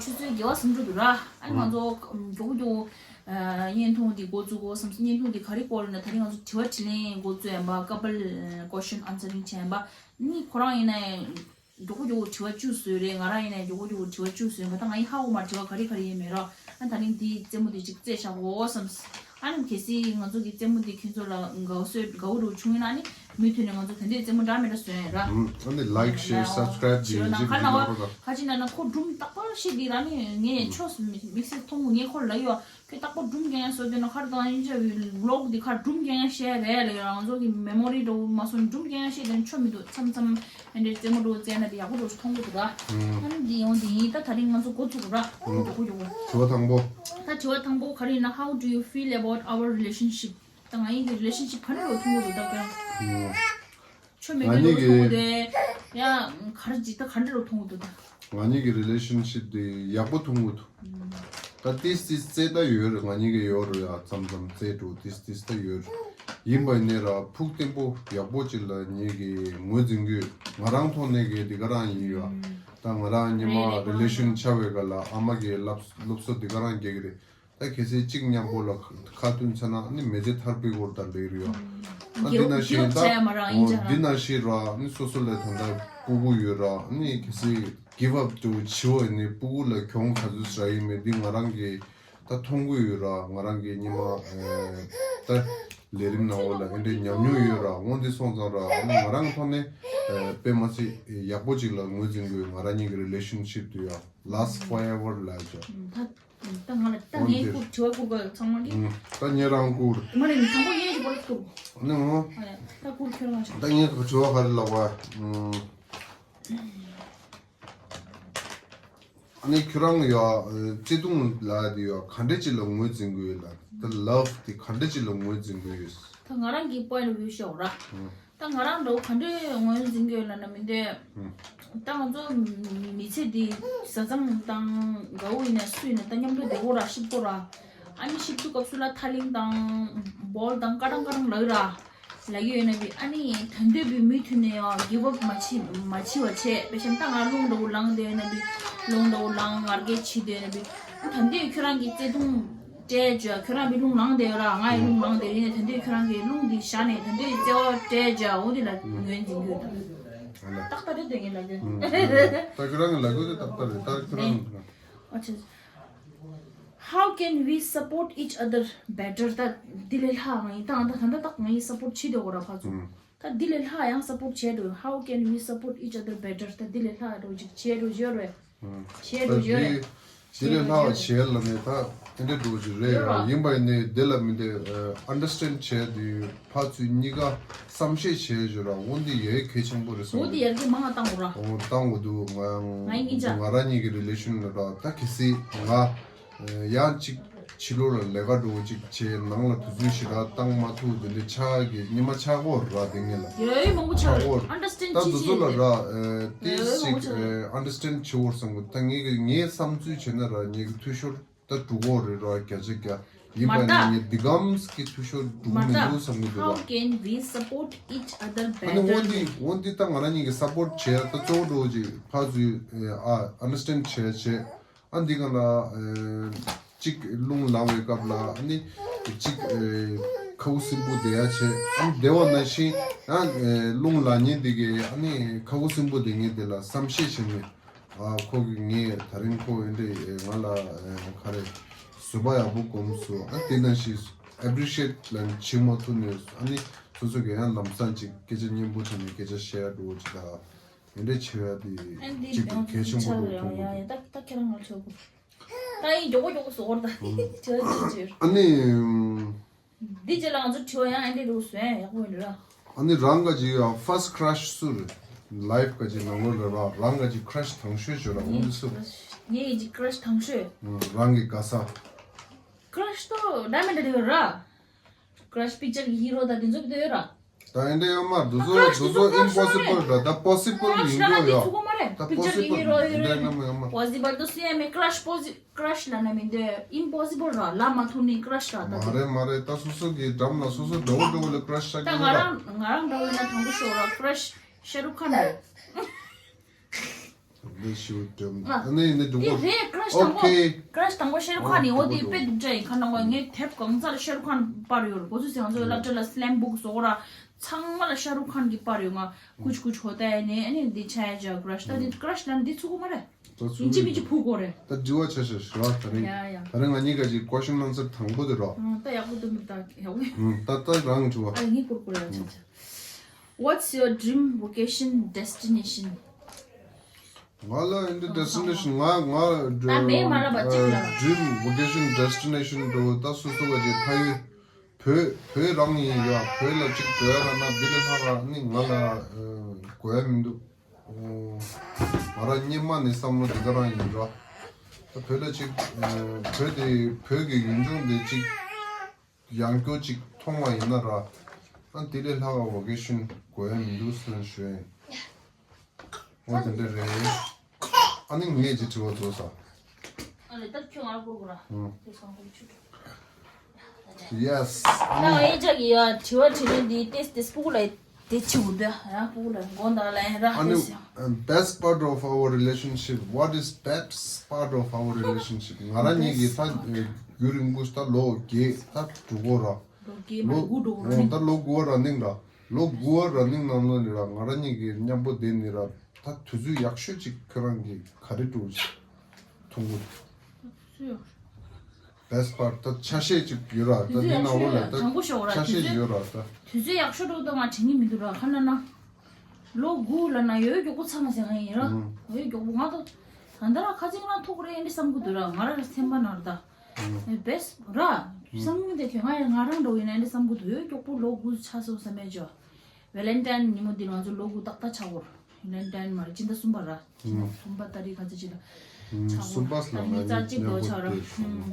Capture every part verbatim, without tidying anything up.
ཆུ་ཚོད་བརྒྱད་པ་ཟིན་འགྲོ་འདུག་ར། ཨ་ནི་ང་ཚོ་མགྱོགས་པོ་མགྱོགས་པོ་བརྙན་ཐུང་འདི་འགོ་བཙུགས་དགོས་བསམ་སོང་། བརྙན་ཐུང་འདི་ག་རེ་སྐོར་ཡིན་ན། ད་རིང་ང་ཚོ་དྲི་བ་དྲིས་ལན་འགོ་བཙུགས་ཡིན་པ། couple question answering བྱས་ཡིན་པ། ནི་ཁོ་རང་ཡིན་ན་མགྱོགས་པོ་མགྱོགས་པོ་དྲི་བ་བཅུ་བཟོས་རེད། ང་རང་ཡིན་ན་མགྱོགས་པོ་མགྱོགས་པོ་དྲི་བ་བཅུ་བཟོས་ཡིན་པ། ད་ང་ཡིན་ཧ་གོ་མ་དྲི་བ་ག་རེ་ག་རེ་ཡིན་མེད་ར། ཨ་ད་རིང་འདི་རྩེད་མོ་འདི་ཅིག་རྩེད་བཞག་གོ་བསམ། ཨ་ནི་གལ་སྲིད་ང་ཚོ་གི་རྩེད་མོ་འདི་ཁྱེད་ཚོ་ལ་དགའ་བོ་བཟོས་དགའ་བོ་འདྲ་བྱུང་ཡིན་ན། ཨ་ནི་མུ་མཐུད་ནས་ང་ཚོ་དེ་འདྲའི་རྩེད་མོ་འདྲ་མི་འདྲ་བཟོས་ཡིན་ར། ཨ་ནི་like share subscribe དེ་ཡིན་གཅིག་གི་གནང་རོགས་དང་། ཁ་ཅིག་ན་ན་ཁོ་སྒྲུང་རྟག་པར་བཤད་དེ་ར། ནི་ངས་ཆོས་དམིགས་བསལ་མཐོང་གི། ངས་ཁོ་ལ་ཡོད། ཁོས་རྟག་པར་སྒྲུང་རྐྱང་རྐྱང་བཟོ་དེ་ན། ཁར་དང་ཡིན་ཆ་བི་vlog འདི་ཁར་སྒྲུང་རྐྱང་རྐྱང་བཤད་རེད་ལ། ང་ཚོ་གི་memory འདྲ་བོ་མ་སོང་། སྒྲུང་རྐྱང་རྐྱང་བཤད་དེ་ན་ཆོ་མི་འདུག་མཚམས་མཚམས། ཨ་འདྲའི་རྩེད་མོ་འདྲ་བོ་རྩེས་ན་དེ་ཡག་པོ་འདྲ་བོ་ཞིག་མཐོང་གི་འདུག་ར། ཨ་ནི་འདི་ཡོང་དེ་ཡིན། ད་ད་རིང་ང་ཚོ་འགོ་ཚུགས་ར། མགྱོགས་པོ་མགྱོགས་པོ། དྲི་བ་དང་པོ། ད་དྲི་བ་དང་པོ་ག་རེ་ཡིན་ན། How do you feel about our relationship? ད་ང་ཡིན་གྱི་relationship ག་འདྲ་རུ་མཐོང་གི་འདུག་ད་ཀྱང་། ཆོ་མེད་ང་གི་གཉིས་འདྲ་བོ་མཐོང་གི་འདུག་ཡ་ག་རེ་ཅིག་ད་ག་འདྲ་རུ་མཐོང་གི་འདུག་ད། ང་གཉིས་ཀྱི་relationship དེ་ཡག་པོ་མཐོང་གི་འདུག་ད་ཏིས་ཏིས་རྩེ་ད་ཡོད་རེད། ང་གཉིས་ཀྱི་ཡོད་རེད། ཡ་མཚམས་མཚམས་རྩེ་འགྲོ་ཏིས་ཏིས་ད་ཡོད་རེད། ཡིན་པ་ཡིན་ནའི་ར་ཕུགས་བརྟན་པོ་ཡག་པོ་ཅིག་ལ་ངེད་ཀྱིས་ངོས་འཛིན་གྱི་ཡོད། ང་རང་ཐོག་ནས་གི་འདི་ག་རང་ཡིན་ཡོད། ད་ང་རང་ཉི་མ་relation ཆགས་པའི་སྐབས་ལ་ཨ་མ་གིས་སློབ་སློབ་གསོ་འདི་ག་རང་རྒྱག་གི་རེད། ད་གལ་སྲིད་གཅིག་མཉམ་པོ་ལ་ཁ་བསྟུན་ཚར་ན་ནི་མི་ཚེ་མཐར་འཕུལ་སྐོར་དང་འབྲེལ་ཡོད། ཨ་འདི་ནང་བཞིན་ད་འདི་ནང་བཞིན་ར་ནི་སོ་སོ་ལ་ད་ལྟ་སྤུ་གུ་ཡོད་ར། ནི་གལ་སྲིད་give up འདྲ་བོ་བྱེད་པ་ཡིན་ནའི་སྤུ་གུ་ལ་གྱོང་ག་ཚོད་རག་ཡིན་མིན་འདི་ང་རང་གིས་ད་མཐོང་གི་ཡོད་ར། ང་རང་གིས་སྔོན་མ་ད་ལས་རིམ་ནང་ལོགས་ལ་ཨེ་འདྲའི་ཉམས་མྱོང་ཡོད་ར། འོ་འདི་སོང་ཙང་ར་ནི་ང་རང་ཐོག་ནས་དཔེ་མ་སྲིད་ཡག་པོ་ཅིག་ལ་ངོས་འཛིན་དགོས། ང་རང་གཉིས་ཀྱི་relationship དེ་ཡ་last forever ལ་ཡ། ད་ང་ལ་ད་ངའི་བསྐུར་དྲི་བ་བསྐུར་དགོས་ཚང་མ་གི། ད་ངས་རང་བསྐུར། མ་རེད། དང་པོ་ངས་ཀྱི་བོ་ལ་བསྐུར། ནི་འོ། ད་བསྐུར་ཁྱོད་རང་ཞིག་ད་ངས་དྲི་བ་ག་རེ་ལབ་པ། ཨ་ནི་ཁྱོད་རང་ཡ་བརྩེ་དུང་ལ་དེ་ཡ་ག་འདྲ་ཅིག་ལ་ངོས་འཛིན་དགོས་ལ། ད་love དེ་ག་འདྲ་ཅིག་ལ་ངོས་འཛིན་དགོས་ཡོད། ད་ང་རང་གི་point of view ཤོག་ར། ད་ང་རང་འདྲ་བོ་ག་འདྲའི་ངོས་འཛིན་གྱི་ཡོད་ལབ་ན་མི་འདོད། ད་ང་ཚོ་མི་ཚེ་འདི་བཟའ་ཚང་དང་དགའ་བོ་ཡིན་ན་སུ་ཡིན་ན་ད་མཉམ་དུ་བསྡད་དགོས་ར། གཤིབ་དགོས་ར། ཨ་ནི་གཤིབ་དུས་སྐབས་སུ་ལ་ཐག་རིང་དང་བོལ་དང་ཀ་ཏང་ཀ་ཏང་ལབ་ར། ལབ་ཀྱི་ཡོད་ན་བི་ཨ་ནི་ད་འདོད་བི་མུ་མཐུད་ནས་ཡང་give up མ་བྱེད་མ་བྱེད་པ་བྱས། དཔེ་བཞིན་ད་ང་རླུང་འདྲ་བོ་ལངས་བསྡད་ཡོད་ན་བི་རླུང་འདྲ་བོ་ལངས་ངར་སྐད་བྱེད་བསྡད་ཡོད་ན་བི་ད་འདོད་ཁྱོད་རང་གི་བརྩེ་དུང་སྤྲད་བྱས། ཁྱོད་རང་གི་རླུང་ལངས་བསྡད་ཡོད་ར། ང་ཡི་རླུང་ལངས་བསྡད་ཡིན་ན་ད་འདོད་ཁྱོད་རང་གི་རླུང་འདི་བཞག་ནས་ད་འདོད་བརྩེ་བ་སྤྲད་བྱས། འོ་འདི་ལ་ངོས་འཛིན་རྒྱུ་དང་། ཏག་ཏག་རེད་དེ་ངས་ལབ་རྒྱུ། ད་ཁྱོད་རང་གི་ལབ་རྒྱུ་དེ་ཏག་ཏག་རེད། ད་ཁྱོད་རང་གི། ཨ་ཅེ། How can we support each other better? ད་འདི་ལས་ལྷག་ང་ཡིས་ད་ད་ད་ད་ང་ཡིས་support བྱེད་འདོད་གོ་ར་ཕར་ཚུར། ད་འདི་ལས་ལྷག་ཡང་support བྱེད་འདོད། How can we support each other better? ད་འདི་ལས་ལྷག་རོ་ཅིག་བྱེད་རོ་བྱེད་རོ། བྱེད་རོ་བྱེད་རོ། འདི་ལས་ལྷག་བྱེད་ལ་ནས་ད་དེ་འདྲ་འགྲོ་གི་རེད་ར། ཡིན་པ་ཡིན་ནའི་འདི་ལ་མི་འདི་understand བྱས་དུས་ཕར་ཚུར་གཉིས་ཀ་བསམ་ཤེས་བྱས་བྱས་ར། འོ་འདི་ཡའི་གལ་ཆེན་པོ་རེད་བསམ་འོ་འདི་གི་ཡར་རྒྱས་མང་བ་བཏང་དགོས་ར། འོ་བཏང་དགོས་འདུག་ང་ང་ཡིན་ཅག་ང་རང་གཉིས་ཀྱི་relation ལ་ར། ད་གལ་སྲིད་ང་ཡང་གཅིག་ཕྱི་ལོགས་ལ་ལས་ཀ་འགྲོ་གཅིག་བྱས། ནང་ལ་དུས་ཚོད་ཞེ་དྲག་བཏང་མ་ཐུབ། དེ་འདྲ་ཆགས་ཀྱི་ཉི་མ་ཆགས་ཀྱི་ཡོད་རེད་ར། དེ་ངེད་ལ་ཡོད་ཡོད་མང་པོ་ཆགས་ཆགས་ཀྱི་ཡོད་རེད། Understand ད་བྱེད་དུས་ཚོད་ལ་ར་ཨེ་ཏིས་ཅིག་ཨེ་understand བྱེད་དགོས་བསམ་གི། ད་ངེད་ཀྱི་ངའི་བསམ་ཚུལ་བྱས་ན་ར་ངེད་ཀྱི་འཐུས་ཤོར་ད་འགྲོ་གི་ཡོད་རེད་ར། བརྒྱ་ཆ་བརྒྱ། ཡིན་པ་ནི་ངས་འདི་གམ་གྱི་འཐུས་ཤོར་འགྲོ་གི་མི་འདུག་བསམ་གི་འདུག་ར། How can we support each other better? ཨ་ནི་འོ་འདི་འོ་འདི་ད་ང་རང་གཉིས་ཀྱི་support བྱས། ད་གཙོ་བོ་འགྲོ་གི་ཕར་ཚུར་ཨ་understand བྱས་བྱས། ཨ་འདི་ག་ལ་ཨེ་གཅིག་རླུང་ལངས་པའི་སྐབས་ལ་ཨ་ནི་གཅིག་ཨེ་ཁ་ཁུ་སིམ་པོ་བསྡད་ཡ་བྱས། ཨ་ནི་བསྡད་པ་ནང་བཞིན་ཡང་ཨེ་རླུང་ལངས་མཁན་འདི་གས་ཨ་ནི་ཁ་ཁུ་སིམ་པོ་བསྡད་མཁན་དེ་ལ་བསམ་ཤེས་བྱས་ནས། ཨ་ཁོ་གིས་ངས་ད་རིང་ཁོ་ཨེ་འདྲས་ང་ལ་ཨེ་ག་རེ་བཟོད་པ་ཡག་པོ་སྒོམ་སོང་། ཨ་དེ་ནང་བཞིན་appreciate ལ་བྱེད་མ་ཐུབ་ནས་ཨ་ནི་སོ་སོ་གིས་ཡང་ལམ་སང་ཅིག་སྐད་ཆ་སྙན་པོ་བྱས་ནས་སྐད་ཆ་བཤད་ཡ་འགྲོ་ཅིག་ད། དེ་འདྲས་བྱེད་ཡ་དེ་ཨ་ནི་གཅིག་གལ་ཆེན་པོ་འདུག་མཐོང་གི་འདུག་ད་ད་ཁྱེད་རང་ང་ཚོ་ད་ཡིན་མགྱོགས་པོ་མགྱོགས་པོ་ཟོར་ད་བྱེད་ཅིག་ཅིག་ཨ་ནི། འདི་རྗེས་ལ་ང་ཚོ་དྲི་བ་ཡང་ཨེ་འདྲས་འདུག་བཟོས་ཡག་པོ་ཡིན་ར། ཨ་ནི་རང་ག་ཅིག་ཡང་first crush སུ་རེད། Life ག་ཅིག་ནང་ལོགས་ལ་ར་རང་ག་ཅིག་crush དང་ཤོས་བྱོས་ར། འོ་འདི་སུ། ངའི་ཅིག་crush དང་ཤོས། ཨ་རང་གི་དགའ་ས། Crush ཏོ་diamond འདྲ་ཡོད་ར། Crush picture གི་hero ད་དེ་ཚོ་དེ་ཡོད་ར། ད་ཨེ་འདྲས་ཡོད་མ་རེད། འདི་ཚོ་འདི་ཚོ་impossible ར། ད་possible ཡིན་དགོས་ཡ། ད་possible འདི་འདྲས་ཡོད་མ་ཡོད་མ་རེད། Possible དུ་སུ་ཡ་མེད་crush possible crush ལབ་ན་མི་འདོད། Impossible ར། ལབ་མ་ཐུབ་ནི་crush ར། ད་མ་རེད་མ་རེད། ད་སོ་སོ་གི་འགྲམ་ལ་སོ་སོ་འདྲ་བོ་འདྲ་བོ་ལ་crush ཆགས་ཀྱི་ཡོད་ར། ད་ང་རང་ང་རང་འདྲ་བོ་ཡིན་ན་དང་པོ་ཤོག་ར་crush ཤ་རུག་ཁཱན་རེད། འདི་ཞུ་དྲན། ཨ་ནི་འདི་འདི་འགྲོ་རེད། ཀྲ་ཤི་དང་པོ། ཨོ་ཁེ། ཀྲ་ཤི་དང་པོ་ཤེ་རུ་ཁ་ནི། ཨོ་འོ་འདི་དཔེ་སྡུག་ཅག་ཡིན། ཁ་ནང་བ་ངས་དེབ་གང་ཚར་ཤེ་རུ་ཁ་པར་ཡོད་རེད། གོ་ཚོད་ཟེར། ང་ཚོ་སློབ་གྲྭ་ལ་སི་ལེམ་བུག་བཟོ་གོ་ར། ཚང་མ་ལ་ཤ་རུ་ཁ་གི་པར་ཡོད། ང་ཀུཆ་ཀུཆ་ཧོ་ཏ་ཡ་ནས་ཨ་ནི་འདི་ཆ་ཡ་ཇ། ཀྲ་ཤི་ད་འདི་ཀྲ་ཤི་ལ་འདི་ཚུགས་གོ་མ་རེད། ད་ཚུགས་ཡིན་གཅིག་མིན་གཅིག་ཕུག་གོ་རེད། ད་དྲི་བ་ཆ་ཤ་ཤ་ད་རིང་། ཡ་ཡ། ད་རིང་ང་གཉིས་ཀ་ཅིག་ཀོ་ཤིན་ཨན་སར་དང་པོ་དེ་རོ། ཨང་། ད་ཡག་པོ་འདུག་མི་ད་ཡག་པོ། ད་ད་རང་དྲི་བ། ཨ་ངས་བསྐུར་བསྐུར་ཡ་ཆ་ཆ། What's your dream vocation destination? ང་ལ་ཨིན་ཌི་ཌེ་སི་ཊི་ནེ་ཤན། ང་ང་ད་མེད་མ་ལབ་པ་གཅིག་ལ། ཌི་རིམ་ཝོ་ཀེ་ཤན་ཌེ་སི་ཊི་ནེ་ཤན་འགྲོ། ད་སོ་སོ་བ་ཅིག་ཕ་ཡུལ་བོད་བོད་རང་ཡིན་ཡ། བོད་ལ་གཅིག་འགྲོ་ཡ་ར་ན་འདི་ལས་ལྷག་ག་ནི་ང་ལ་དགོས་ཡ་མི་འདུག་ང་རང་སྔོན་མ་ནས་བསམ་བློ་འདི་ག་རང་ཡིན་ར། ད་བོད་ལ་གཅིག་བོད་དེ་བོད་ཀྱི་ཡུལ་ལྗོངས་དེ་གཅིག་ཡང་སྐྱོ་ཅིག་མཐོང་བ་ཡིན་ན་ར། ཨ་དེ་ལས་ལྷག་པ་ཝོ་ཀེ་ཤན་དགོས་ཡ་མི་འདུག་ཟེར་ནས་ཞུ་ཡ་ཡིན། འོ་དེ་འདྲ་རེད། ཨ་ནི་ངས་ཅིག་དྲི་བ་བཟོ་ས། ཨ་ལེ་ད་ཁྱོད་ང་ལ་བསྐུར་དགོས་ར། ཨང་། དེ་སང་ཁོ་ཆུ་འགྲོ། ཡེ་སི། ཨ་ད་ནི་ཨེ་ཅག་གི་ཡ་དྲི་བ་དྲི་ལན་འདི་ཏེས་ཏེས་སྤུ་གུ་ལ་དེ་ཆི་འུ་དེ་ཡ་སྤུ་གུ་ལ་མགོ་འདག་ལ་ཡ་ར། ཨ་ནི་དེ་སི། Best part of our relationship. What is best part of our relationship? ང་རང་གཉིས་ཀྱི་ད་རྒྱུན་རིང་པོ་ད་ལོ་བརྒྱད་ད་དྲུག་གོ་ར། ལོ་བརྒྱད་མ་ལོ་དགུ་འགྲོ་གོ་ར་ནི། ད་ལོ་དགུ་བ་ར་ནིང་ར། ལོ་དགུ་བ་ར་ནིང་ནང་ལོ་ནི་ར་ང་རང་གཉིས་ཀྱི་མཉམ་པོ་བསྡད་ནི་ར། ད་དུས་ཚོད་ཡག་ཤོས་ཅིག་ཁྱོད་རང་གིས་ག་རེ་འགྲོ་ཅིག་མཐོང་གི་འདུག་དུས་ཚོད་ཡག་ཤོས། Best part ད་ཆ་ཤས་ཅིག་ཡོད་ར། ད་དུས་ཚོད་འདི་ཡག་ནང་ལོགས་ལ་ཤོས་ད་དྲང་པོ་ཤོད་ར། ཆ་ཤས་དུས་ཚོད་ཡོད་ར་ད། དུས་ཚོད་ཡག་ཤོས་འགྲོ་ད་ང་དྲན་གྱི་མི་འདུག་ར། ཁ་ན་ན་ལོ་དགུ་ལ་ན་ཡོད་མགྱོགས་པོ་ཚང་ཟེར་མཁན་ཡིན་ར། ཨང་། ཡོད་མགྱོགས་པོ་ང་ད་ད་ལྟ་ར་ཁ་ཚིག་ང་ཐུག་རེད་འདི་བསམ་གི་འདུག་ར། ང་ར་སེམས་པ་ནང་ད། ཨང་། བེ་སི་ར། ཨང་། བསམ་གི་འདུག་ང་ང་རང་འགྲོ་ཡིན་ན་འདི་བསམ་གི་འདུག་ཡོད་མགྱོགས་པོ་ལོ་དགུ་ཆགས་སོང་བསམ་མེད་ཅོ། ཝེ་ལེན་ཊའིན་ཉིན་མོ་འདི་ང་ཚོ་ལོ་དགུ་ཏག་ཏག་ཆགས་གོ། ཝེ་ལེན་ཊའིན་མ་རེད། སྤྱི་ཟླ་གསུམ་པ་ར། ཨང་། གསུམ་པ་ཏ་རིག་ག་ཚོད་ཅིག་ལ་ཆགས་གོ། གསུམ་པ་ལ་ད་ནི་ང་རྩ་གཅིག་ལོ་ཆགས་ར། ཨང་།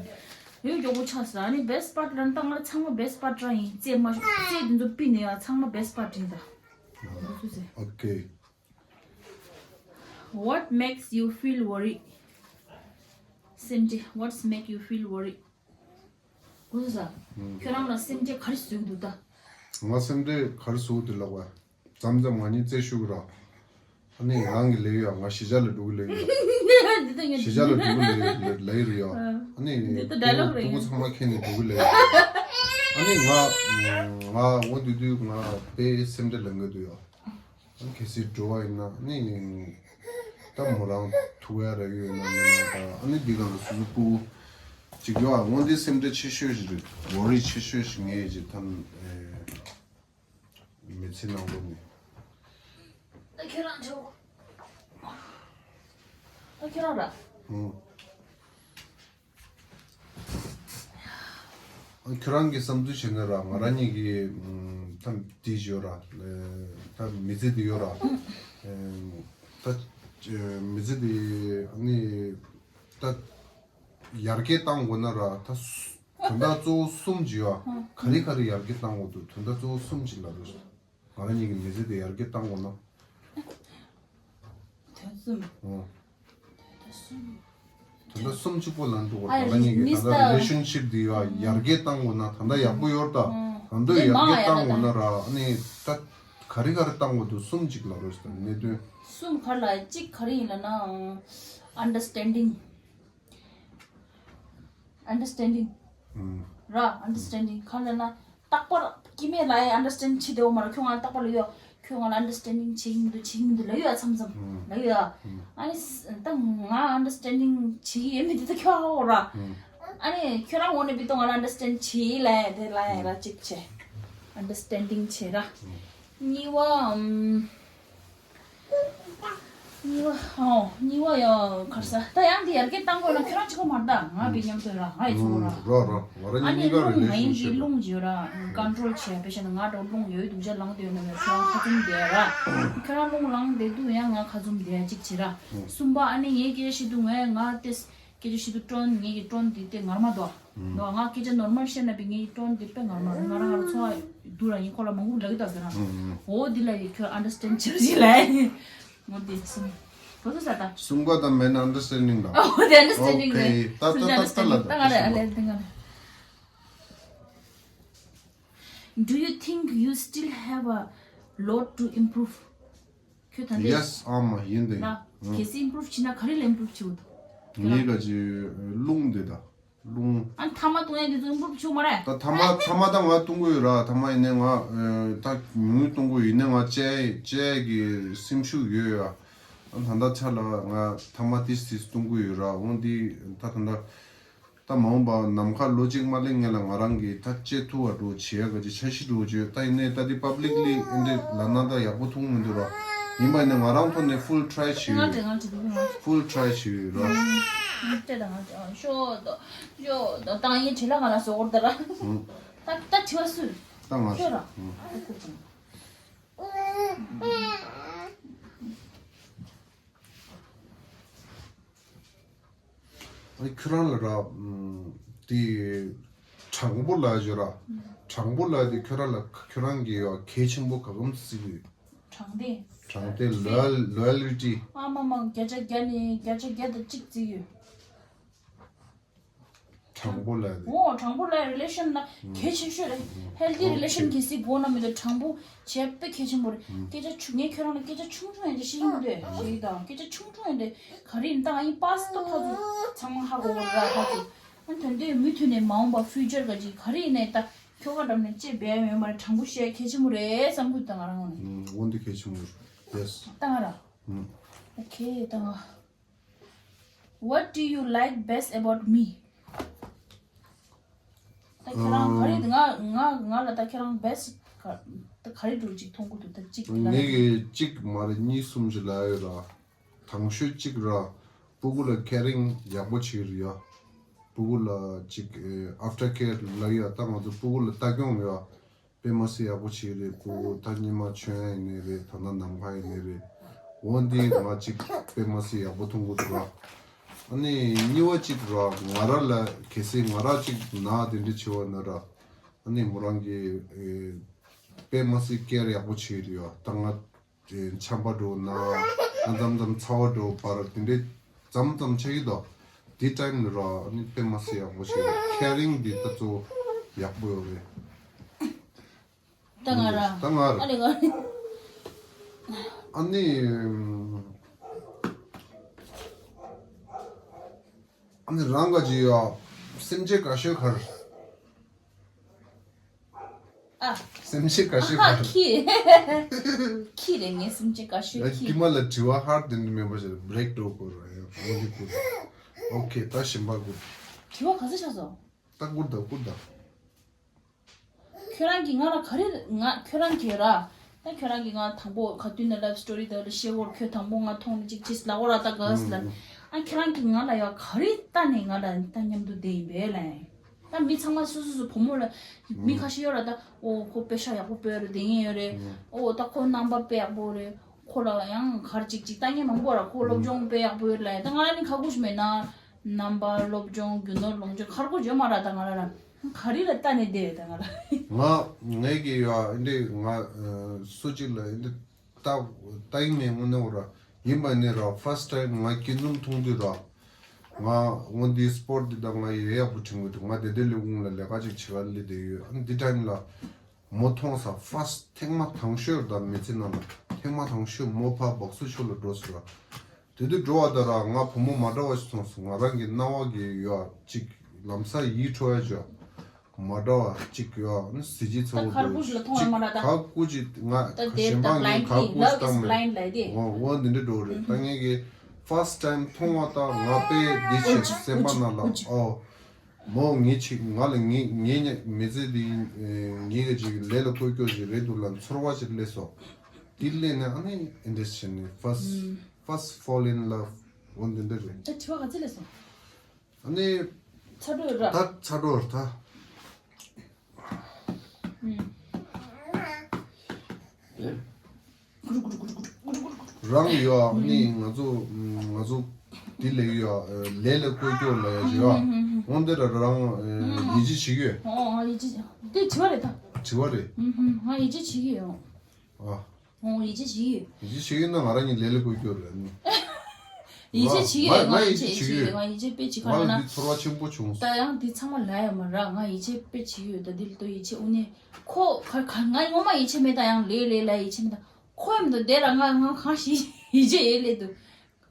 ཡོད་མགྱོགས་པོ་ཆགས་སོང་། ཨ་ནི་བེ་སི་པར་ཊི་ལ་ནི་ད་ང་ཚང་མ་བེ་སི་པར་ཊི་ར་ཡིན། རྩེད་མ་རྩེད་འདི་ཚོ་པི་ནས་ཡ་ཚང་མ་བེ་སི་པར་ཊི་ཡིན་ད། ཨང་། འདི་ཚོ་ཟེར། ཨོ་ཁེ། What makes you feel worried? སེམས་ཅན། What's make you feel worried? གོ་སོང་ས། ཨང་། ཁྱོད་རང་ལ་སེམས་ཁྲལ་ག་རེ་བཟོས་འདུག་ད། ང་སེམས་ཁྲལ་ག་རེ་བཟོ་འདུག་ལབ་པ། མཚམས་མཚམས་ང་གཉིས་རྩེད་ཤུགས་ར། ཨ་ནི་རང་གི་ལས་ཡོད། ང་གཞིས་ཆགས་ལ་འགྲོ་གི་ལས་ཡོད། འདི་ལྟ་ངས་གཞིས་ཆགས་ལ་འགྲོ་གི་ལས་ལས་ཡོད་ར། ཨ་ནི་འདི་ལྟ་ཌའི་ལོག་རེད། ཕྲུ་གུ་ཚང་མ་ཁྱེར་ནས་འགྲོ་གི་ལས་ཡོད། ཨ་ནི་ང་ང་འོ་འདི་དུས་ང་དཔེ་སེམས་ཁྲལ་ལངས་གི་འདུག་ཡ། ཨ་ནི་གལ་སྲིད་འགྲོ་བ་ཡིན་ན་ཨ་ནི་ད་མོ་རང་ཐུག་ཡ་ར་ཡོད་ན་མེད་ན་ད། ཨ་ནི་འདི་ག་ལ་སུ་སུ་སྤུ་གུ་ཅིག་ཡོད་ཨ། འོ་འདི་སེམས་ཁྲལ་ཆེ་ཤོས་ཤིག་རེད། ཝོ་རི་ཆེ་ཤོས་ཤིག་ངས་ཅིག་ཐམ་ཨེ་མི་ཚེ་ནང་ལོགས་ནས། ད་ཁྱོད་རང་ཆོག་ད་ཁྱོད་རང་ར། ཨང་། ཁྱོད་རང་གི་བསམ་ཚུལ་བྱས་ན་ར། ང་རང་གཉིས་ཀྱི་ཨམ་ཐམ་དེ་ཡོད་ར། ད་མི་ཚེ་འདི་ཡོད་ར། ད་མི་ཚེ་འདི་ནི་ད་ཡར་རྒྱས་བཏང་དགོས་ན་ར། ད་དོན་དག་གཙོ་བོ་གསུམ་ཅིག་ཡོད། ག་རེ་ག་རེ་ཡར་རྒྱས་བཏང་དགོས་འདུག་དོན་དག་གཙོ་བོ་གསུམ་ཅིག་ལབ་རོགས། ང་རང་གཉིས་ཀྱི་མི་ཚེ་འདི་ཡར་རྒྱས་བཏང་དགོས་ན། དོན་གསུམ། ཨོ། དོན་གསུམ། དོན་དག་གསུམ་གཅིག་པོ་ལ་འགྲོ་དགོས། ཨ་ད་ལྟ་གཉིས་ཀྱི་ད་ལྟ་རི་ལེ་ཤན་ཤིབ་འདི་ཡ་ཡར་རྒྱས་བཏང་དགོས་ན་ད་ལྟ་ཡག་པོ་ཡོད་ད། ད་ལྟ་ཡར་རྒྱས་བཏང་དགོས་ན་ར་ཨ་ནི་ད་ག་རེ་ག་རེ་བཏང་དགོས་འདུག་གསུམ་གཅིག་ལབ་རོགས་ཞེས་དང་གནད་དོན། གསུམ་ག་རེ་ལ་གཅིག་ག་རེ་ཡིན་ལབ་ན། ཨན་ཌར་སི་ཊེན་ཌིང་། ཨན་ཌར་སི་ཊེན་ཌིང་། ཨང་། ར། ཨན་ཌར་སི་ཊེན་ཌིང་ག་རེ་ལབ་ན། རྟག་པར་སྐྱེ་དམན་ལ་ཡང་ཨན་ཌར་སི་ཊེན་ཌིང་བྱེད་བདེ་བོ་མ་རེད། ཁྱོད་ང་ལ་རྟག་པར་ལབ་ཡོད། ཁྱོད་ང་ལ་ཨན་ཌར་སི་ཊེན་ཌིང་བྱེད་ཀྱི་མི་འདུག་བྱེད་ཀྱི་མི་འདུག་ལབ་ཡོད་མཚམས་མཚམས། ཨང་། ལབ་ཡོད། ཨང་། ཨ་ནི་ད་ང་ཨན་ཌར་སི་ཊེན་ཌིང་བྱེད་ཀྱི་ཡོད་མེད་དེ་ད་ཁྱོད་ཧ་གོ་ར། ཨང་། ཨ་ནི་ཁྱོད་རང་ངོས་ནས་བི་ཏོ་ང་ལ་ཨན་ཌར་སི་ཊེན་ཌིང་བྱེད་ལབ་ཡ་དེ་ལབ་ཡ་ར་གཅིག་བྱས། ཨན་ཌར་སི་ཊེན་ཌིང་བྱེད་ར། ཨང་། གཉིས་པ་ཨམ། གཉིས་པ། ཨོ། གཉིས་པ་ཡ་ག་རེ་ཟ། ད་ཡང་འདི་ཡར་རྒྱས་བཏང་དགོས་ན་ཁྱོད་རང་གཅིག་པོ་མ་རེད་ད། ང་བི་མཉམ་དུ་ར། ང་ཡི་ཚོ་ར། ར་ར། ང་རང་ཨ་ནི་གཉིས་ཀ་རླུང་ང་ཡིན་གྱི་རླུང་བརྗོད་ར། ཀོན་ཊོལ་བྱས་པའི་ཆ་ནས་ང་འགྲོ་རླུང་ཡོད་དུས་ཅག་ལངས་དུས་ན་ཁྱོད་རང་ཁ་ཚུམ་བསྡད་ར། ཁྱོད་རང་རླུང་ལངས་བསྡད་དུས་ཡང་ང་ཁ་ཚུམ་བསྡད་གཅིག་བྱེད་ར། གསུམ་པ་ཨ་ནི་ངའི་སྐད་ཆ་བཤད་དུས་ངས་ང་ཏེས། སྐད་ཆ་བཤད་དུས་ཀྲོན་ངེད་ཀྱི་ཀྲོན་འདི་དེ་ངར་མ་འདུག་ཨ། འདུག་ཨ། ང་སྐད་ཆ་ནོར་མལ་བཤད་ན་བི་ངེད་ཀྱི་ཀྲོན་འདི་དཔེ་ངར་མ་རེད། ང་རང་ང་རང་ཚོ་བ་སྡུག་ར་ཡིན། ཁོ་ལ་མང་པོ་ལབ་ཀྱི་འདུག་ཟེར་ན། ཨོ་འདི་ལ་ཡི་ཁྱོད་ཨན་ཌར་སི་ཊེན་ཌི་བྱེད་རོགས་ལབ་ཡིན། ངོ་འདི་གསུམ། གོ་ཚོད་ས་ད། གསུམ་པ་ད་མེན་ཨན་ཌར་སི་ཊེན་ཌིང་ད། ཨོ་འདི་ཨན་ཌར་སི་ཊེན་ཌིང་རེད། ད་ད་ད་ད་ལ་ད་ད་ང་ལ་ཨ་ལས་འདི་ང་ལ། Do you think you still have a lot to improve? ཁྱོད་ད་ལྟ། Yes, ཨ་མ་ཡིན་ཏེ། ལ། གལ་སྲིད་ཨིམ་པུ་རུབ་བྱེད་ན་ག་རེ་ལ་ཨིམ་པུ་རུབ་བྱེད་དགོས་འདུག་ངའི་ག་ཅི་རླུང་དེ་ད་རླུང་། ཨ་ཐ་མག་བཏུང་ཡ་དེ་ཚོ་ཨིམ་པུ་རུབ་བྱེད་དགོས་མ་རེད། ད་ཐ་མག་ཐ་མག་ད་ང་བཏུང་གི་ཡོད་ར། ཐ་མག་ཡིན་ནའི་ང་ད་ཉུང་ཉུང་བཏུང་གི་ཡོད། ཡིན་ནའི་ང་བཅད་བཅད་ཀྱི་སེམས་ཤུགས་ཡོད་ཡ། ཨ་ད་ལྟ་ཆ་ལ་ང་ཐ་མག་ཏིས་ཏིས་བཏུང་གི་ཡོད་ར། འོ་འདི་ད་ད་ལྟ། ད་མ་འོངས་པ་ནམ་མཁའ་ལོ་གཅིག་མ་ལེན་སྔོན་ལ་ང་རང་གིས་ད་བཅད་ཐུབ་པ་འགྲོ་བྱེད་ཡ་ག་ཅི་འཆར་གཞི་འགྲོ་བྱེད། ད་ཡིན་ནའི་ད་འདི་པབ་ལིག་ལི་ཨེ་འདྲ་ལབ་ན་ད་ཡག་པོ་མཐོང་མི་འདུག་ར། ཡིན་པ་ཡིན་ནའི་ང་རང་ཐོག་ནས་ཕུལ་ཊི་རའི་བྱེད་ཡོད། ང་དྲི་ང་དྲི་ང་ཕུལ་ཊི་རའི་བྱེད་ཡོད་ར། ཕུལ་ཊི་རའི་ད་ང་ཤོ་ད་ཤོ་ད་ད་ཡིན་དྲི་ལ་ང་ལ་བཟོ་གོ་ད་ར། ད་ད་དྲི་བ་སུ། ད་ང་ཤོ་ར། ཨ་ཁྱོད་རང་ལ་ར། དེ་དྲང་པོ་ལ་ཡོད་ར། དྲང་པོ་ལ་དེ་ཁྱོད་རང་ལ་ཁྱོད་རང་གི་ཡོད་གལ་ཆེན་པོ་ག་གམ་སྲིད་གི། དྲང་བདེན། དྲང་བདེན། ལོ་ཡལ་ལོ་ཡལ་ཊི། ཨ་མ་མ་བརྒྱ་ཆ་བརྒྱ་ནས་བརྒྱ་ཆ་བརྒྱ་དང་གཅིག་བརྩི་གི་ཡོད། དྲང་པོ་ལ་དེ། འོ་དྲང་པོ་ལ་རི་ལེ་ཤན་ན་གལ་ཆེ་ཤོས་རེད། ཧེལ་ཐི་ཨོ་རི་ལེ་ཤན་ཁེ། གལ་སྲིད་དགོས་ན་མི་འདུག་དྲང་པོ་བྱས་དཔེ་གལ་ཆེན་པོ་རེད། སྐད་ཆ་ཆུང་ངས་ཁྱོད་རང་ལ་སྐད་ཆ་ཆུང་ཆུང་ཡིན་དེ་ཤེས་ཀྱི་མི་འདུག་ཞེས་དང་སྐད་ཆ་ཆུང་ཆུང་ཡིན་དེ་ག་རེ་ཡིན་ད་ང་ཡིན་པ་སི་ཏོ་ཕ་ཚོ་ཚང་མ་ཧ་གོ་གོ་ར་ཕ་ཚོ། ཨ་དོན་དུ་མུ་མཐུད་ནས་མ་འོངས་པ་ཕིའུ་ཅར་ག་ཅིག་ག་རེ་ཡིན་ནའི་ད་ཁྱོ་ག་འགྲམ་ནས་ཅེས་འབད་ཡ་ཡོད་མ་རེད། དྲང་པོ་བཤད་གལ་ཆེན་པོ་རེད་བསམ་གི་ད་ང་རང་ངོས་ནས། འོན་ཏེ་གལ་ཆེན་པོ་རེད། ཡེ་སི། ད་ང་ར། ཨོ་ཁེ་ད་ང་། What do you like best about me? ད་ཁྱེད་རང་ག་རེ་ང་ང་ང་ལ་ད་ཁྱེད་རང་བེ་སི་ཊི་ག་ད་ག་རེ་འདྲ་ཅིག་མཐོང་གི་འདུག་ད་གཅིག་ལ། ངས་གི་གཅིག་མ་རེད་གཉིས་གསུམ་ཞིག་ལབ་ཡོད་ར། དང་ཤོས་གཅིག་ར། སྤུ་གུ་ལ་ཁེ་རིང་ཡག་པོ་བྱེད་ཀྱི་རེད་ཡ། སྤུ་གུ་ལ་གཅིག་ཨེ་ཨབ་ཊར་ཁེར་ལབ་ཡ། ད་ང་ཚོ་སྤུ་གུ་ལ་ལྟ་སྐྱོང་ཡ། དཔེ་མ་སྲིད་ཡག་པོ་བྱེད་ཀྱི་རེད། སྤུ་གུ་ད་ཉི་མ་མཆོད་ཡ་ཡིན་ནའི་རེད། ད་ལྟ་ནམ་མཁའ་ཡིན་ནའི་རེད། འོ་འདི་ང་གཅིག་དཔེ་མ་སྲིད་ཡག་པོ་མཐོང་གི་འདུག་ར། ཨ་ནི་གཉིས་པ་གཅིག་ར་ང་ར་ལ་གལ་སྲིད་ང་ར་གཅིག་ན་དེ་འདྲ་བྱེད་པ་ན་ར། ཨ་ནི་མོ་རང་གི་ཨེ་དཔེ་མ་སྲིད་ཀེར་ཡག་པོ་བྱེད་ཀྱི་རེད་ཡ། ད་ང་ཆམ་པ་འགྲོ་ན་ཨ་མཚམས་མཚམས་ཚ་བ་འགྲོ་བར་དེ་འདྲའི་མཚམས་མཚམས་ཆགས་ཀྱི་འདུག་དེ་ཊའིམ་ལ་ར་ཨ་ནི་དཔེ་མ་སྲིད་ཡག་པོ་བྱེད་རེད། ཁེ་རིང་འདི་ད་གཙོ་བོ་ཡག་པོ་ཡོད་རེད། ད་ང་ར། ད་ང་ར། ཨ་ལེ་ང་ར། ཨ་ནི། ཨ་ནི་རང་ག་ཅི་ཡོད། སེམས་ཅན་དགའ་ཤོས་ག་རེ། ཨ། སེམས་ཅན་དགའ་ཤོས་ག་ཨ་རེ། ཁྱི། ཁྱི་རེད། ངའི་སེམས་ཅན་དགའ་ཤོས་ཡ་ཁྱི། དཀྱིལ་མ་ལ་དྲི་བ་ཧར་དེ་འདྲ་མེད་པ་ཞིག་བྷི་རེག་འགྲོ་དགོས་ར་ཡ། འོ་འདི་དགོས། ཨོ་ཁེ་ད་གཞན་པ་དགོས། དྲི་བ་ག་ཚོད་ཆགས་སོང་། ད་བསྐུར་ད་བསྐུར་ད། ཁྱོད་རང་གིས་ང་ལ་ག་རེ་ང་ཁྱོད་རང་གིས་ར། ད་ཁྱོད་རང་གིས་ང་དང་པོ་ག་དུས་ནས་ལབ་སི་ཊོ་རི་དག་ལ་བཤད་སྐོར་ཁྱོད་དང་པོ་ང་མཐོང་ནས་ཅིག་ཅིག་ལབ་སྐོར་ར་ད་ག་སི་ལ། ཨ་ཁྱོད་རང་གིས་ང་ལ་ཡ་ག་རེ་ལྟ་ནས་ང་ལ་ད་མཉམ་དུ་བསྡད་ཡིན་པས་ལ། ད་མི་ཚང་མ་སོ་སོ་སོ་བུ་མོ་ལ་མི་ཁ་ཤས་ཡོད་ར་ད་ཨོ་ཁོ་དཔེ་ཤ་ཡག་པོ་སྤོས་ར་བསྡད་མཁན་ཡོད་རེད། ཨོ་ད་ཁོ་རྣམ་པ་དཔེ་ཡག་པོ་རེད། ཁོ་ལ་ཡང་གར་ཅིག་ཅིག་ལྟ་མཁན་མང་པོ་ར་ཁོ་སློབ་སྦྱོང་དཔེ་ཡག་པོ་ཡོད་ལ་ད་ང་ལ་ནི་ཁག་པོ་ཞིག་མེད་ན། རྣམ་པ་སློབ་སྦྱོང་རྒྱུ་ནོར་ལོངས་སྤྱོད་གར་གོ་བརྗོད་མ་ར་ད་ང་ལ་ར་ག་རི་ལ་ལྟ་ནས་བསྡད་ཡོད་ད་ང་ལ། ང་ངས་ཀྱི་ཡ་འདི་ང་སུ་གཅིག་ལ་འདི་ལྟ་ལྟ་ཡིན་མེད་དངོས་གནས་ར་ཡིན་པ་ནས་ར་ཕར་སི་ཊི་ཊའིམ་ང་སྐྱིད་འཛོམས་མཐོང་དུས་ར་ང་འོ་འདི་སི་པོར་ཊི་འདི་ད་ང་ཡོད་ཡག་པོ་དྲན་གི་འདུག་ང་དེ་དེ་ལས་ཁུངས་ལ་ལས་ཀ་ཅིག་བྱེད་ག་སླེབས་བསྡད་ཡོད། ཨ་ནི་འདི་ཊའིམ་ལ་མོ་མཐོང་ས་ཕར་སི་ཊི་ཐེངས་མ་དང་ཤོས་ར་ད་མི་ཚེ་ནང་ལ་ཐེངས་མ་དང་ཤོས་མོ་ཕར་སྦག་སུ་ཕྱོགས་ལ་འགྲོ་སོང་ར། དེ་དུས་འགྲོ་བ་ད་ར་ང་བུ་མོ་མ་འདྲ་བ་ཞིག་མཐོང་སོང་། ང་རང་གི་རྣ་བ་གི་ཡོད་ཅིག་ལམ་སང་ཡིད་འཕྲོག་ཡ་ཅིག་མ་འདྲ་བ་ཅིག་ཡོད། ཨ་ནི་གཟི་བརྗིད་ཚ་པོ་འགྲོ་ཅིག་ག་ཀུ་ཅིག་ང་གཞན་པ་ངས་ག་ཀུ་ཅིག་བཏང་མེད། འོ་འོ་འདི་འདྲ་འགྲོ་རེད། ད་ངས་གི་ཕར་སི་ཊི་ཊའིམ་མཐོང་བ་ད་ང་དཔེ་འདི་ཞིག་སེམས་པ་ནང་ལ་ཨོ། མོ་ངའི་ཆེད་ང་ལ་ངའི་ངའི་མི་ཚེ་འདི་ངའི་ག་ཅིག་ལས་ལ་བཀོལ་སྐྱོར་ཞིག་རེད་འདུག་ལ་ཚོར་བ་ཞིག་སླེབས་སོང་། འདི་སླེབས་ནས་ཨ་ནི་ཨིན་ཊི་རེ་སི་ཊི་བྱས་ནས་ཕར་སི་ཊི་ཕར་སི་ཊི་ཕོལ་ཨིན་ལབ་འོ་འདི་འདྲ་རེད། ད་དྲི་བ་ག་ཚོད་སླེབས་སོང་། ཨ་ནི་ཚ་དྲོད་ར། ད་ཚ་དྲོད་ར་ད། རང་ཡོད་ཨ་ནི་ང་ཚོ་ང་ཚོ་འདི་ལས་ཡོད་ཨ་ལས་ལ་བཀོལ་སྐྱོར་ལ་ཡོད་ཨ། འོན་ཏེ་ར་རང་ཡིད་ཆེས་བྱེད་ཀྱི་ཡོད། ཨོ་ཡིད་ཆེས་འདི་དྲི་བ་རེད་ད། དྲི་བ་རེད། ང་ཡིད་ཆེས་བྱེད་ཀྱི་ཡོད། ཨ། ཨོ་ཡིད་ཆེས་བྱེད་ཀྱི་ཡོད། ཡིད་ཆེས་བྱེད་ཀྱི་ཡོད་ན་ང་རང་གཉིས་ལས་ལ་བཀོལ་སྐྱོར་རེད་ཨ་ནི། ཡིད་ཆེས་བྱེད་ཀྱི་ཡོད། ང་ཡིད་ཆེས་བྱེད་ཀྱི་ཡོད། ང་ཡིད་ཆེས་དཔེ་བྱེད་ག་ང་ལ་ལ་ན། འདི་ཚོར་བ་ཆེན་པོ་བྱུང་སོང་། ད་ཡང་འདི་ཚང་མ་ལ་ཡོད་མ་ར་ང་ཡིད་ཆེས་དཔེ་བྱེད་ཀྱི་ཡོད། ད་འདི་ལ་ཏོ་ཡིད་ཆེས་དངོས་གནས་ཁོ་ག་ག་ང་ངོ་མ་ཡིད་ཆེས་མེད། ད་ཡང་ལས་ལས་ལ་ཡིད་ཆེས་མེད། ད་ཁོ་ཡང་འདི་འདི་ར་ང་ང་གང་ཞིག་ཡིད་ཆེས་ཡོད་ལས་འདུག་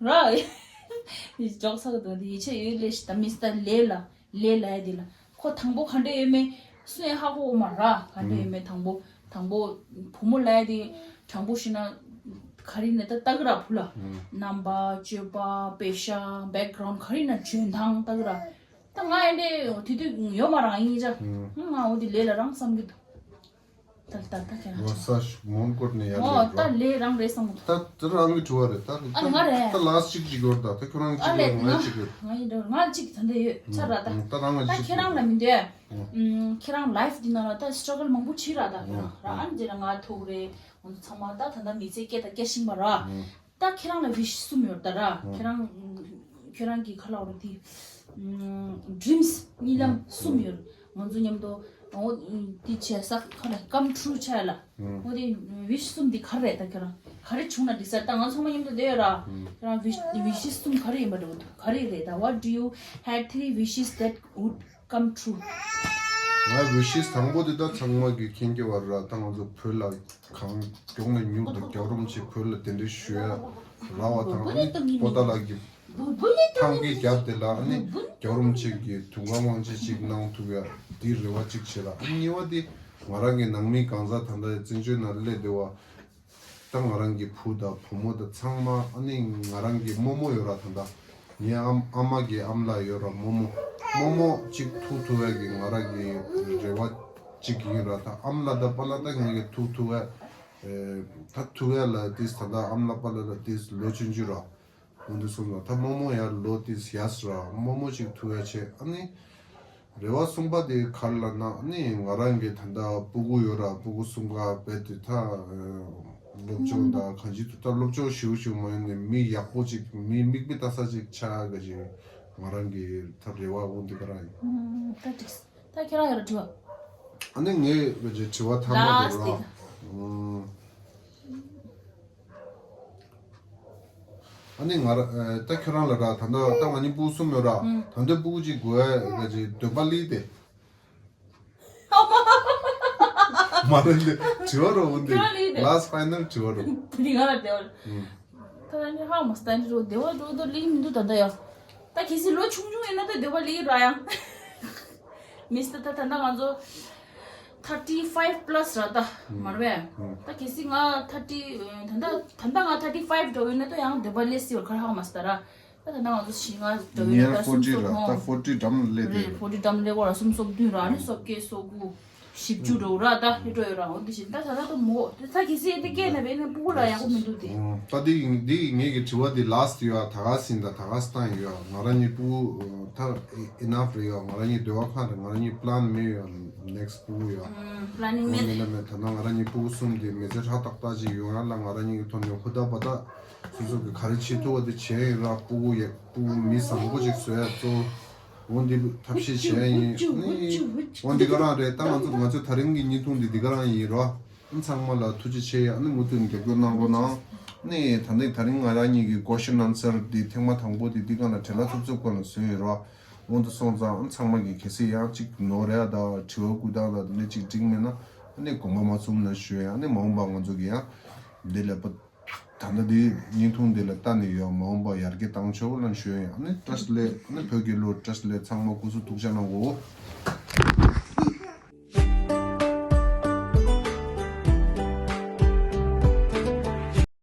ར། འདི་ཅོག་ཚ་གི་འདུག་འདི་ཡིད་ཆེས་ཡོད་ལས་ཤི་ད་མི་སི་ད་ལས་ལ་ལས་ལ་ཡ་འདི་ལ་ཁོ་དང་པོ་ག་འདྲ་ཡོད་མེད་སུ་ཡང་ཧ་གོ་གོ་མ་ར། ག་འདྲ་ཡོད་མེད་དང་པོ་དང་པོ་བུ་མོ་ལ་ཡ་འདི་དྲང་པོ་ཤི་ན་ག་རེ་ནས་ད་ལྟ་གི་ར་བུ་ལ་རྣམ་པ་སྤྱོད་པ་པེ་ཤ་བེག་གྷ་རའུན་ག་རེ་ན་འཇོན་ཐང་ལྟ་གི་ར། ད་ང་ཡ་འདྲ་དེ་དུས་ཡོད་མ་ར་ཡིན་ཅག་ང་འོ་འདི་ལས་ལ་རང་བསམ་གི་འདུག་ད་ད་ད་ཁྱེད་རང་ང་ས་ཞིག་མོན་གྷོ་ནས་ཡར་ཨོ་སླེབས་ད་རོགས། ལས་རང་རེད་བསམ་གི་འདུག་ད་དེ་རང་གི་དྲི་བ་རེད་ད། ཨ་ནི་ང་རེད། ད་ལ་སི་ཊིག་ཅིག་ཡོད་ད། ད་ཁྱོད་རང་ཨ་གཅིག་ལས་ཡོད་ང་ང་གཅིག་ཡོད། ང་ཡིན་འགྲོ་ང་གཅིག་ད་འདྲ་ཡོད་ཚར་ར་ད། ད་རང་ང་ད་གཅིག་ཁྱེད་རང་ལ་མི་འདོད། ཁྱེད་རང་ལའིཕ་འདི་ནང་ལ་ད་སི་ཊྲག་གལ་མང་པོ་བྱེད་ར་ད་ཁྱེད་རང་ར། ཨ་ནི་དེ་ལ་ང་ཐུག་རེད། ང་ཚོ་ཚང་མ་ད་ད་ལྟ་མི་ཚེ་སྐྱེལ་ད་སྐྱེལ་བཞིན་པ་ར། ད་ཁྱེད་རང་ལ་ཝིཤ་གསུམ་ཡོད་ད་ར། ཁྱེད་རང་ཁྱེད་རང་གི་ཁ་ལ་འོ་ར་དེ་ཌྲིམ་སི་གཉིད་ལམ་གསུམ་ཡོད། ང་ཚོ་མཉམ་དུ་འོ་དེ་བྱས་ས་ཁ་ལ་ཀམ་ཊྲུ་ཆ་ལ། འོ་དེ་ཝིཤ་གསུམ་དེ་ག་རེད་ད་ཁྱེད་རང་ག་རེ་བྱུང་ན་འགྲིག་ས་ད་ང་ཚང་མ་མཉམ་དུ་བསྡད་ཡོད་ར། ཁྱེད་རང་ཝིཤ་ཝིཤ་གསུམ་ག་རེ་ཡིན་པ་འདྲ་བོ་འདུག་ག་རེ་རེད་ད། What do you had three wishes that would come true? ང་ཝི་ཤིས་དང་པོ་དེ་ད་ཚང་མ་གི་མཁྱེན་གྱི་བར་ར། ད་ང་ཚོ་བོད་ལ་གང་མགྱོགས་ནས་མྱུར་དུ་རྒྱལ་བ་རིན་པོ་ཆེ་བོད་ལ་གདན་འདྲེན་ཞུ་ཡ་ར་བ་དང་ཨ་ནི་པོ་ཏཱ་ལ་གི་ཐང་གི་རྒྱབ་དེ་ལ་ཨ་ནི་རྒྱལ་བ་རིན་པོ་ཆེ་གི་དུང་དཀར་དབང་ཆེན་ཅིག་གནང་ཐུབ་ཡ་དེ་རེ་བ་ཅིག་བྱེད་ལ། ཨ་ནི་གཉིས་པ་དེ་ང་རང་གི་ནང་མི་གང་ཟག་ད་ལྟ་བཙན་བྱོལ་ནང་སླེབས་བསྡད་པ། ད་ང་རང་གི་བུ་དང་བུ་མོ་དང་ཚང་མ་ཨ་ནི་ང་རང་གི་རྨོ་མོ་ཡོད་ར། ད་ལྟ་ངའི་ཨམ་ཨ་མ་གི་ཨམ་ལགས་ཡོད་ར། རྨོ་མོ་རྨོ་མོ་གཅིག་ཐུག་ཐུབ་ཡ་གི་ང་རང་གི་རེ་བ་གཅིག་ཡིན་ར། ད་ཨམ་ལགས་དང་པཱ་ལགས་ད་ངེད་ཀྱི་ཐུག་ཐུབ་ཡ་ད་ཐུག་ཡ་ལ་དེས་ད་ལྟ་ཨམ་ལགས་པཱ་ལགས་ལ་དེས་ལོ་ཆུང་ཆུང་ར། འོ་འདི་སོང་ཙང་ད་རྨོ་མོ་ཡར་ལོ་དེ་ཡས་ར་རྨོ་མོ་ཅིག་ཐུག་ཡ་ཆེ། ཨ་ནི་རེ་བ་གསུམ་པ་དེ་ག་རེ་ལབ་ན། ཨ་ནི་ང་རང་གི་ད་ལྟ་སྤུ་གུ་ཡོད་ར། སྤུ་གུ་གསུམ་ཀ་རྦད་དེ་ད་སློབ་སྦྱོང་དང་གང་ཅི་ཐུབ་ད་སློབ་སྦྱོང་ཞེ་པོ་ཞིག་མ་ཡོང་ནས་མི་ཡག་པོ་ཅིག་མི་མིག་དཔེ་ལྟ་ས་ཅིག་ཆགས་ག་ཅིག་ང་རང་གི་ད་རེ་བ་འོ་འདི་ག་རང་ཡིན། ད་ཁྱེད་རང་ཡོད་ར་དྲི་བ། ཨ་ནི་ངའི་ག་ཅིག་དྲི་བ་ཐ་མ་དེ་ར། ཨ་ནི་ང་ར་ཨ་ད་ཁྱོད་རང་ལ་ར་ད་ལྟ་ད་ང་གཉིས་སྤུ་གུ་གསུམ་ཡོད་ར། ད་ལྟ་སྤུ་གུ་གཅིག་དགོས་ཡ་ག་ཅིག་འདོད་པ་སླེབས་ཏེ། མ་རེད་འདི་དྲི་བ་རོ་འོ་འདི་ཁྱོད་རང་སླེབས་ཏེ། ལཱ་སི་ཊི་ཕའི་ནལ་དྲི་བ་རོ། དེ་རིང་ང་ལ་བདེ་བ་རེད། ད་ནི་ཧ་མ་སྟན་རོ་བདེ་བ་འགྲོ་དོ་ལིང་མི་འདུག་ད་ལྟ་ཡ། ད་གལ་སྲིད་ལོ་ཆུང་ཆུང་ཡིན་ན་ད་འདོད་པ་སླེབས་ར་ཡང་། མི་སི་ད་ད་ད་ལྟ་ང་ཚོ་thirty five plus ར་ད་མ་རེད་པས། ད་གལ་སྲིད་ང་thirty ད་ལྟ་ད་ལྟ་ང་thirty five འགྲོ་ཡོད་ན་ད་ཡང་འདོད་པ་སླེབས་སྲིད་པ་ག་རེ་ཧ་མ་སི་ད་ར། ད་ད་ལྟ་ང་ཚོ་ཞིག་ང་འགྲོ་ཡོད་ན་ད་སུམ་ཅུ་སོ་ཧོ་ད་ཕོར་ཊི་འགྲམ་སླེབས་རེད། ཕོར་ཊི་འགྲམ་སླེབས་པ་ར་སུམ་སོ་བདུན་ར་ནི་སོ་བརྒྱད་སོ་དགུ། བཞི་བཅུ་འགྲོ་ར་ད་ཧི་འགྲོ་ཡོད་ར་འོ་འདི་བཞིན་ད་ད་ད་དུ་མོ་དེ་ཚ་གི་སི་དེ་སྐད་ནས་བས་ནས་སྤུ་གུ་ལ་ཡག་པོ་མི་འདུག་དེ། ད་འདི་འདི་ངེད་ཀྱི་དྲི་བ་འདི་ལཱ་སི་ཊི་ཡོད་ད་ག་སིན་ད་ད་ག་སི་ཏང་ཡོད་ང་རང་གཉིས་སྤུ་གུ་ད་ཨི་ནཕ་རེད་ཡོད་ང་རང་གཉིས་འདོད་པ་ཁ་རེད་ང་རང་གཉིས་པི་ལན་མེད་ཡོད་ནེག་སི་སྤུ་གུ་ཡོད། པི་ལན་ནིང་མེད་ལ་མེད་ད་ན་ང་རང་གཉིས་སྤུ་གུ་གསུམ་དེ་མི་ཚེ་ཧྲ་ཏག་ཏག་ཅིག་ཡོང་ཡ་ལ་ང་རང་གཉིས་ཀྱི་ཐོག་ནས་ཧུར་ཐག་པ་ད་སོ་སོ་གི་ག་རེ་བྱེད་ཐུབ་པ་དེ་བྱས་ཡིན་ར་སྤུ་གུ་ཡག་སྤུ་གུ་མི་བཟང་པོ་ཅིག་བཟོ་ཡ་གཙོ་བོ། འོ་འདི་ཐབས་ཤེས་བྱས་ཡིན། འོ་འདི་ག་རང་རེད་ད་ང་ཚོ་ང་ཚོ་ད་རིང་གི་བརྙན་ཐུང་འདི་འདི་ག་རང་ཡིན་རོ། ཚང་མ་ལ་ཐུགས་རྗེ་ཆེ་ཡ་ནི་མུ་མཐུད་རྒྱབ་སྐྱོར་གནང་རོགས་གནང་། ནི་ད་ནི་ད་རིང་ང་རང་གཉིས་ཀྱི་question answer འདི་ཐེངས་མ་དང་པོ་འདི་འདི་ག་ལ་བྲེལ་བ་ཚུབ་ཚུབ་ག་ལ་བཟོས་ཡོད་རོ། འོ་འདི་སོང་ཙང་ཚང་མ་གི་གལ་སྲིད་ཡང་གཅིག་ནོར་རེ་ཡ་ད་དྲི་བ་བཀོད་སྟངས་ད་ནི་གཅིག་འགྲིག་མེད་ན་ནི་དགོངས་པ་མ་ཚོམ་ན་ཞུ་ཡ་ནི་མ་འོངས་པ་ང་ཚོ་གི་ཡང་འདི་ལས་པ། ད་ལྟ་འདི་བརྙན་ཐུང་འདི་ལ་ལྟ་ནས་ཡོད་མ་འོངས་པ་ཡར་རྒྱས་བཏང་ཆོག་ལ་ཞུ་ཡ་ཡིན། ཨ་ནི་བཀྲ་ཤིས་བདེ་ལེགས་ཨ་ནི་བོད་རྒྱལ་ལོ་བཀྲ་ཤིས་བདེ་ལེགས་ཚང་མ་སྐུ་གཟུགས་ཐུགས་ཅག་གནང་གོ།